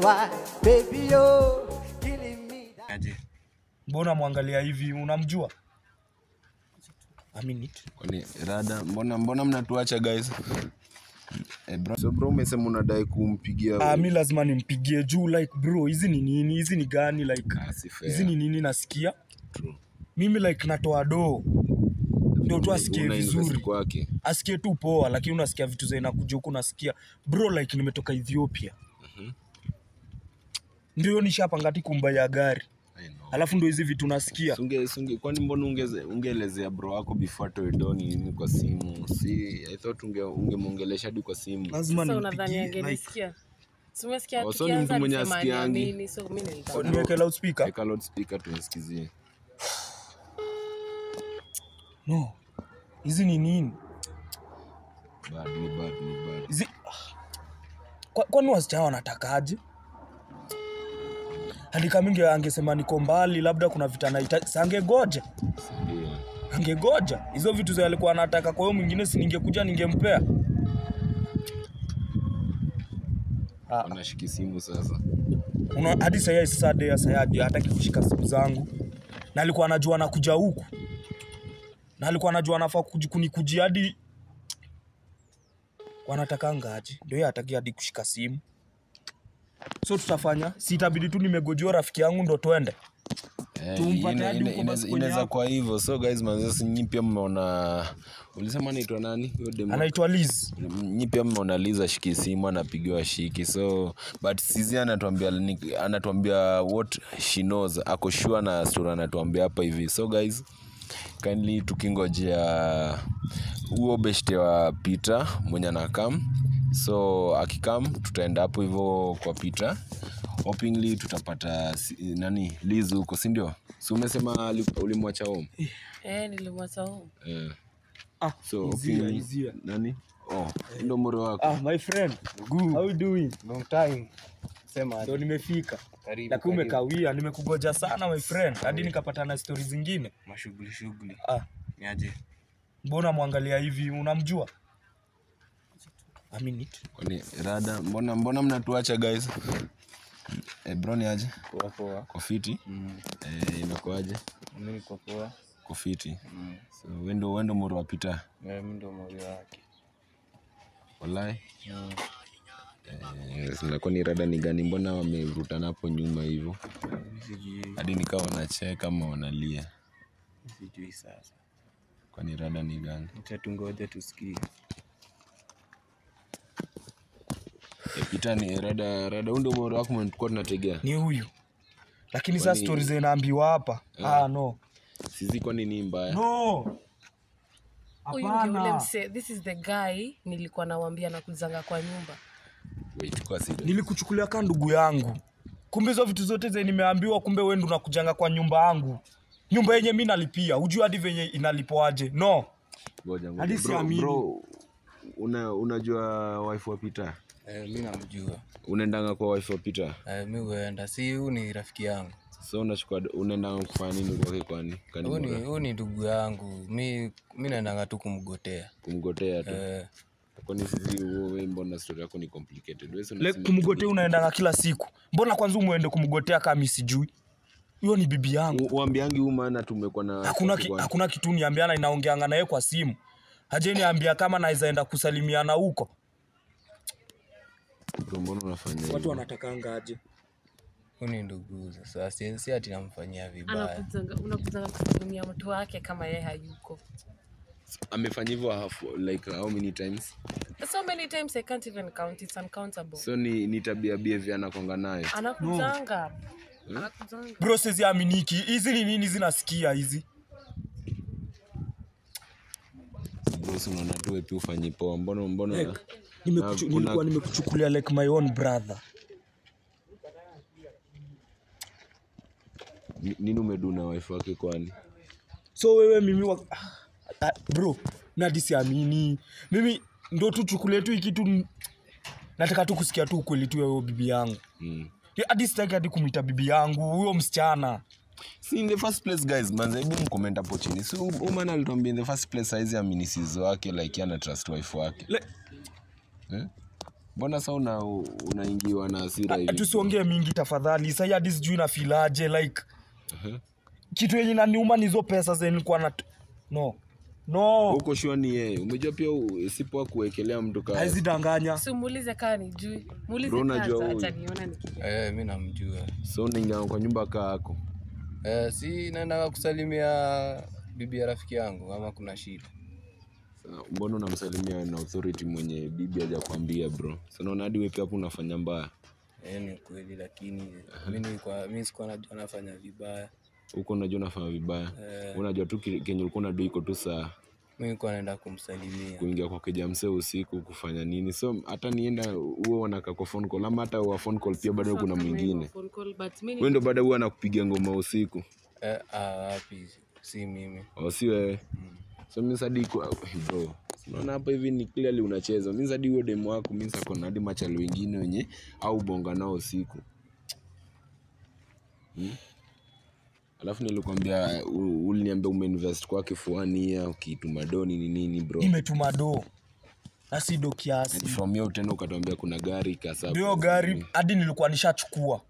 why, baby, you're killing me. Aje. Mbona mwangalia hivi, unamjua? I mean it. Kwani rada, mbona mnatuacha guys? Bro. So bro, umesema unadai kumpigia. Mi lazima nimpigie juu like bro, hizi ni nini? Hizi ni gani like? Hizi ni nini nasikia? True. Mimi like natoa do. Ndio tu asikie vizuri. Kwake. Asikie tu poa, lakini unasikia vitu za inakuja huku unasikia. Bro like nimetoka Ethiopia. Ndio nishapanga hadi kumbaya gari. Alafu ndio hizi vitu nasikia. Sunge kwani mbona ungeelezea bro wako before atoe doni nini kwa simu? Si I thought ungemuongelesha hadi kwa simu. Lazima Sasa unadhani nimpigie. angenisikia? Si umesikia Oh, so ni mtu tukianza mwenye alisema asikiangi. aniamini, so mimi nilitaka. Niweke loudspeaker. Weka loudspeaker tumsikizie. No. Hizi ni nini? Bad, ni bad, ni bad. Hizi kwani wasichana wanatakaje? Hadi kama angesema niko mbali, labda kuna vita anahitaji, sangegoja. Ndio. Angegoja. Hizo vitu zile alikuwa anataka, kwa hiyo mwingine si ningekuja ningempea. Anashiki simu sasa. Hadi sasa sasa hataki kushika simu zangu. Na alikuwa anajua anakuja huku. Na alikuwa anajua anafaa kunikujia hadi wanatakanga aje. Ndio yeye hataki hadi kushika simu. So tutafanya, si itabidi tu nimegojea rafiki yangu ndo twende. Tumpate hadi huko basi kwenye Inaweza hapo. kwa hivyo. So guys, manze nyinyi pia mmeona, ulisema anaitwa nani? Huyo demo. Anaitwa Liz. Nyinyi pia mmeona Liz ashiki simu, anapigiwa shiki. So but Sizi anatuambia what she knows. Ako sure na story anatuambia hapa hivi. So guys, kindly tukingojea huo beshte wa Peter mwenye anakam. So akikam tutaenda hapo hivyo kwa Peter. Hopingly tutapata nani Liz huko, si ndio? Si umesema ulimwacha home? Nilimwacha home. So Izia. Nani? Oh, ndio moro wako. My friend. Good. How you doing? Long time. Sema Ndio nimefika. Karibu. Lakini umekawia, nimekugoja sana my friend. Hadi nikapata na stories zingine. Mashughuli shughuli. Ni aje? Mbona mwangalia hivi, unamjua? I mean it. Kwani rada, mbona mnatuacha guys? Bro ni aje? Poa poa. Kwa fiti? Imekuaje? Mimi niko poa. Kwa fiti. So wewe ndo moro wa Peter. Mimi ndo moro wake. Wallahi. Sina ni rada ni gani, mbona wamevurutana hapo nyuma hivyo? Sijui. Hadi nikawa wanacheka ama wanalia. Sijui sasa. Kwani rada ni gani? Tutatungoja tusikie. Peter ni rada huyu ndio moro wako mwenye tulikuwa tunategea. Ni huyu. Lakini sasa stories zinaambiwa hapa. No. Sisi kwani ni mbaya? No. Huyu ndio ule mse, this is the guy nilikuwa nawaambia na kuzanga kwa nyumba. Wait, kwa sida. Nilikuchukulia kama ndugu yangu. Kumbe hizo vitu zote zenye nimeambiwa, kumbe wewe ndio unakujanga kwa nyumba yangu. Nyumba yenye mimi nalipia, hujui hadi venye inalipoaje. No. Ngoja. Hadi siamini. Bro, unajua wife wa Peter? Mimi namjua. Unaendanga kwa wife wa Peter? Mimi huenda, si huyu ni rafiki yangu. So unaendanga kufanya nini kwake kwani? Huyu ni ndugu yangu. Mimi naendanga tu kumgotea. Kumgotea tu. Kwani sisi wewe mbona story yako ni complicated? Wewe unasema kumgotea unaendanga kila siku. Mbona kwanza umuende kumgotea kama mimi sijui? Hiyo ni bibi yangu. Uambiangi huyu maana tumekuwa na hakuna kitu niambiana, inaongeanga na yeye kwa simu. Haje niambia kama naweza enda kusalimiana huko. Mbona unafanya hivyo? Watu wanatakanga aje? Huyu ni ndugu sasa, si ati namfanyia vibaya. Unakuzanga kusalimia mtu wake kama yeye hayuko. Amefanya hivyo like how many times? So many times I can't even count, it's uncountable. So ni tabia behavior anakonga nayo. Anakuzanga. No. Anakuzanga. Bro, sizi aminiki. Hizi ni nini zinasikia hizi? Bro, unaona tu wewe ufanye poa. Mbona like, nilikuwa nimekuchukulia like my own brother. Nini umeduna wife wake kwani? So wewe mimi bro, na disiamini. Mimi ndo tu chukulie tu kitu, nataka tu kusikia tu ukweli tu wewe bibi yangu. Hadi sitaki hadi kumuita bibi yangu huyo msichana. See, in the first place guys, manze hebu mcomment hapo chini. So huyu man alituambia in the first place size ya minisizo wake like ana trust wife wake. Mbona sasa unaingiwa na hasira hivi? Tusiongee mingi tafadhali. Sasa hadi sijui na feel aje like. Kitu yenye inaniuma ni hizo pesa zenye nilikuwa na no. No. Huko sure ni yeye. Umejua pia si poa kuwekelea mtu kama. Haizi danganya. Si muulize kaa nijui. Muulize kaa ataniona nikija. Mimi namjua. So unaingia kwa nyumba kaa yako. Si naenda kusalimia bibi ya rafiki yangu kama kuna shida. Mbona unamsalimia na authority mwenye bibi hajakwambia bro? So unaona hadi wewe pia hapo unafanya mbaya. Ni kweli lakini mimi sikuwa najua nafanya vibaya. Huko unajua unafanya vibaya. Unajua tu kenye ulikuwa unadai iko tu saa. Mimi nilikuwa naenda kumsalimia. Kuingia kwa kijamsee usiku kufanya nini? So hata nienda huo wanakaa kwa phone call ama hata wa phone call pia bado kuna mwingine. Wewe ndio bado huwa anakupigia ngoma usiku. Wapi si mimi. Si wewe. So mimi sadi kwa bro. Unaona hapa hivi ni clearly unacheza. Mimi sadi huo demo wako mimi sako na hadi machali wengine wenye au bonga nao usiku. Alafu nilikwambia uliniambia umeinvest kwake for 1 year ukituma do ni nini bro? Nimetuma do. Na si do kiasi. From you tena ukatuambia kuna gari kasa. Ndio gari hadi nilikuwa nishachukua.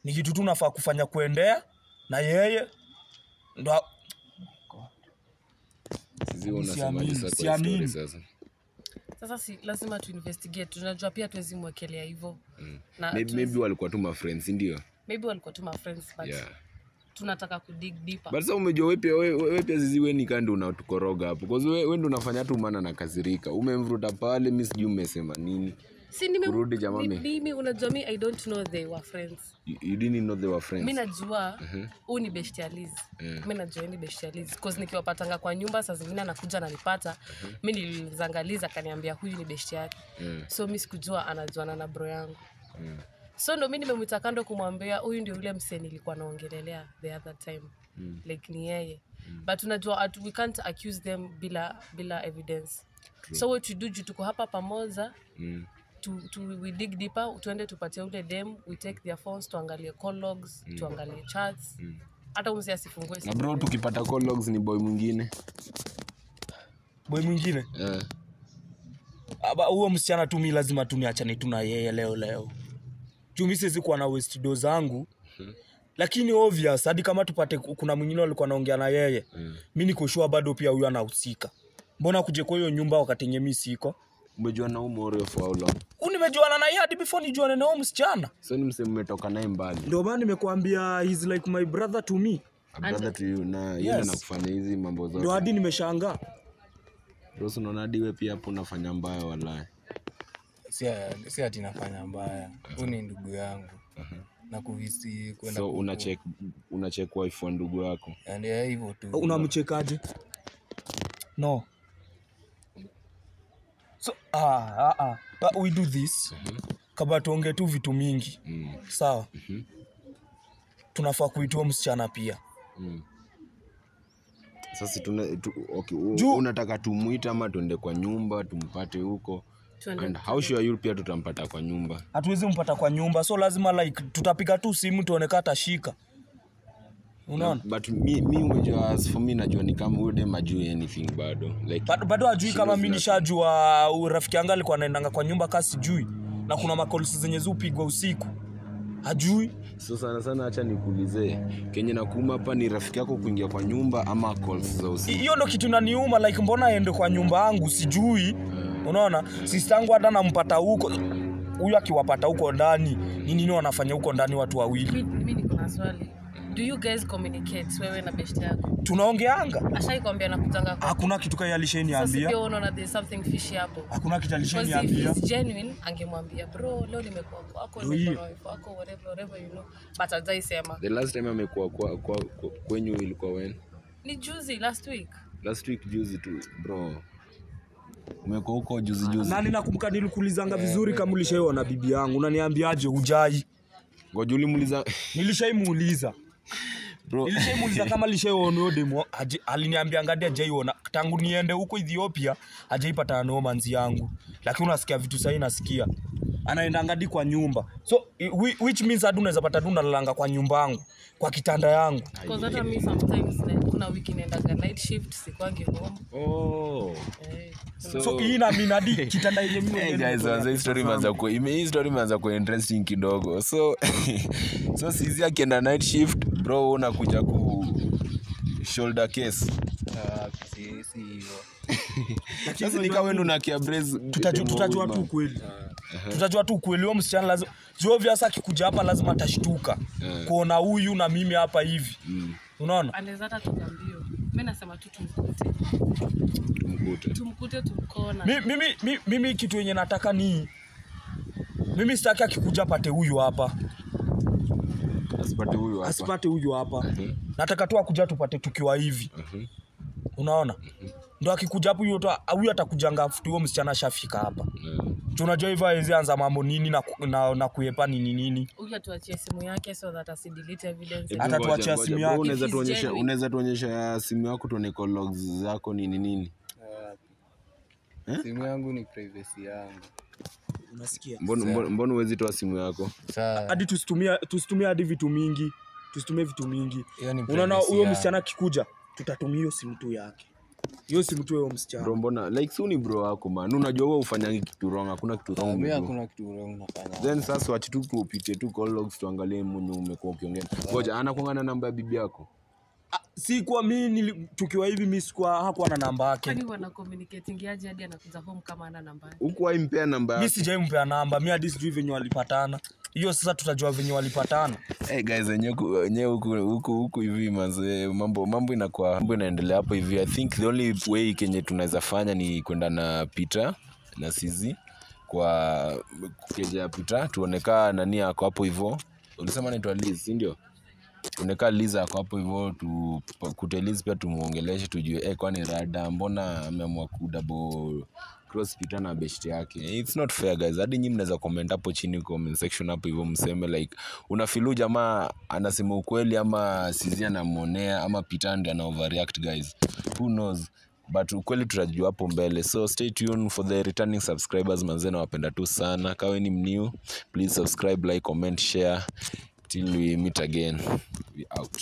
Ni kitu tu nafaa kufanya kuendea na yeye ndo sisi unasemaje sasa? Sasa si lazima tu investigate. Tunajua pia tuwezi mwekelea hivyo. Na maybe walikuwa tu ma friends ndio. Maybe walikuwa tu ma friends but tunataka ku dig deeper. But sasa umejua wewe pia zizi wewe ni kando unatukoroga hapo. Because wewe ndio unafanya tu maana na kasirika. Umemvuta pale mimi sijui umesema nini. Si nimerudi jamaa mimi unajua mimi I don't know they were friends. You didn't know they were friends. Mimi najua huyu ni best ya Liz. Mimi najua ni best ya Liz because nikiwapatanga kwa nyumba saa zingine anakuja ananipata. Mimi nilizangaliza akaniambia huyu ni best yake. So mimi sikujua anajuana na bro yangu. So ndo mimi nimemuita kando kumwambia huyu ndio yule msee nilikuwa naongelelea the other time. Like ni yeye. But unajua we can't accuse them bila evidence. True. So what we do, tuko hapa pamoja. To we dig deeper, tuende tupatie ule dem, we take their phones, tuangalie call logs, tuangalie chats. Hata msee asifungue simu. Na bro tukipata call logs ni boy mwingine. Boy mwingine? Aba huo msichana tu mimi lazima tu niachane tu na yeye leo. Juu siwezi kuwa na waste do zangu. Lakini obvious hadi kama tupate kuna mwingine alikuwa anaongea na yeye. Mimi niko sure bado pia huyu anahusika. Mbona kuje kwa hiyo nyumba wakati yenye mimi siko? Umejuana na huyo for how long? Nimejuana na yeye hadi before nijuane na huyo msichana. So ni msemo umetoka naye mbali. Ndio maana nimekuambia he's like my brother to me. A brother to you na yeye anakufanya hizi mambo zote. Ndio hadi nimeshangaa. Bro, unaona hadi wewe pia hapo unafanya mbaya wallahi. Si ati nafanya mbaya. Huyu ni ndugu yangu. Na kuvisi kwenda. So una check wife wa ndugu yako. Yaani hivyo tu. Unamchekaje? No. So but we do this. Kabla tuongee tu vitu mingi. Sawa. Tunafaa kuitua msichana pia. Sasa okay, unataka tumuite ama tuende kwa nyumba tumpate huko? And how sure you pia tutampata kwa nyumba? Hatuwezi mpata kwa nyumba, so lazima like tutapiga tu simu tuone kama atashika. Unaona? But mi unajua as for me najua ni kama huyo dem ajui anything bado. Like bado hajui kama mimi nishajua rafiki yangu alikuwa anaendanga kwa nyumba kasi sijui. Na kuna makalls zenye zupigwa usiku. Hajui. So sana sana acha nikuulize, kenye nakuuma hapa ni rafiki yako kuingia kwa nyumba ama calls za usiku? Hiyo ndo kitu inaniuma like mbona aende kwa nyumba yangu sijui. Unaona? Sister yangu hata nampata huko. Huyu akiwapata huko ndani, ni nini wanafanya huko ndani watu wawili? Mimi niko na swali. Do you guys communicate wewe na best yako? Tunaongeanga. Ashaikwambia nakutanga. Hakuna kitu kai alisheniambia. Sasa pia unaona there's something fishy hapo. Hakuna kitu alisheniambia. If it's genuine angemwambia bro leo nimekuwa kwako, nimekuwa na wife wako whatever you know. But hajaisema. The last time amekuwa kwa kwenyu ilikuwa when? Ni juzi last week. Last week juzi tu bro. Umekuwa huko juzi juzi. Nani nakumbuka nilikuulizanga vizuri kama ulishaiona bibi yangu unaniambiaje hujai? Ngoja ulimuuliza. Nilishaimuuliza. Bro, nilishaimuuliza kama alishaiona huyo demo, aliniambia ngadi hajaiona. Tangu niende huko Ethiopia hajaipata no manzi yangu. Lakini unasikia vitu sasa nasikia. Anaendanga hadi kwa nyumba. So which means hadi unaweza pata tu nalalanga kwa nyumba yangu, kwa kitanda yangu. Cause hata mi sometimes kuna wiki naendaga night shift, sikwangi home. Oh. Eh. So hii na mimi hadi kitanda yenye mimi Hey mwenyewe guys, wanza hii story imeanza ku hii story imeanza ku interesting kidogo. So so Sizi akienda night shift, bro wewe unakuja ku shoulder case. Si hivyo. Sasa ni kama wewe unakia brace. Tutajua tu ukweli. Tutajua tu ukweli huyo msichana lazima. Juu obvious akikuja hapa lazima atashtuka. Kuona huyu na mimi hapa hivi. Unaona? Anaweza hata tuka mbio. Mi nasema tu tumkute. Tumkute. Tumkute tumkona. Mimi kitu yenye nataka ni mimi sitaki akikuja apate huyu hapa. Asipate huyu hapa. Asipate huyu hapa. Nataka tu akuja tupate tukiwa hivi. Unaona? Ndo akikuja hapo huyu atakujanga afu huyo msichana ashafika hapa. Tunajua hivyo hawezi anza mambo nini na kuepa nini nini. Huyu atuachie simu yake so that asidelete evidence. Hebu Atatuachia ngoja, simu ngoja. yake. Bro, If he's genuine. unaweza tuonyesha simu yako tuone call logs zako nini nini. Simu yangu ni privacy yangu. Unasikia? Mbona huwezi toa simu yako? Saa Hadi tusitumie hadi vitu mingi. Tusitumie vitu mingi. hiyo ni Unaona privacy huyo yangu. msichana akikuja tutatumia hiyo simu tu yake. Hiyo simu tu huyo msichana. Bro, mbona like si ni bro wako man. Unajua wewe ufanyangi kitu wrong, hakuna kitu wrong. Mimi bro. hakuna kitu wrong nafanya. Then sasa wacha tu tupitie tu call logs tuangalie mwenye umekuwa ukiongea. Ngoja, anakuanga na namba ya bibi yako. Si kwa mimi tukiwa hivi mimi sikuwa hakuwa na namba yake. Kwani wana communicating aje hadi anakuja home kama ana namba yake? Huku haimpea namba Mimi yake. sijaimpea namba, mimi hadi sijui venye walipatana. Hiyo sasa tutajua venye walipatana. Hey guys, wenyewe huku hivi manze, mambo inakuwa mambo inaendelea hapo hivi. I think the only way kenye tunaweza fanya ni kwenda na Peter na Sizi kwa keja ya Peter, tuone kaa nani ako hapo hivyo. Ulisema anaitwa Liz, si ndio? Tuone kaa Liz ako hapo hivyo, tukute Liz pia tumuongeleshe tujue kwani rada mbona ameamua ku double cross Peter na best yake. It's not fair guys. Hadi nyinyi mnaweza comment hapo chini comment section hapo hivyo mseme like unafeel jamaa anasema ukweli ama Sizi anamuonea ama Peter ndiye ana overreact guys. Who knows? But ukweli tutajua hapo mbele. So stay tuned for the returning subscribers manze, nawapenda tu sana. Kawe ni mnew, please subscribe, like, comment, share. Till we meet again. We out.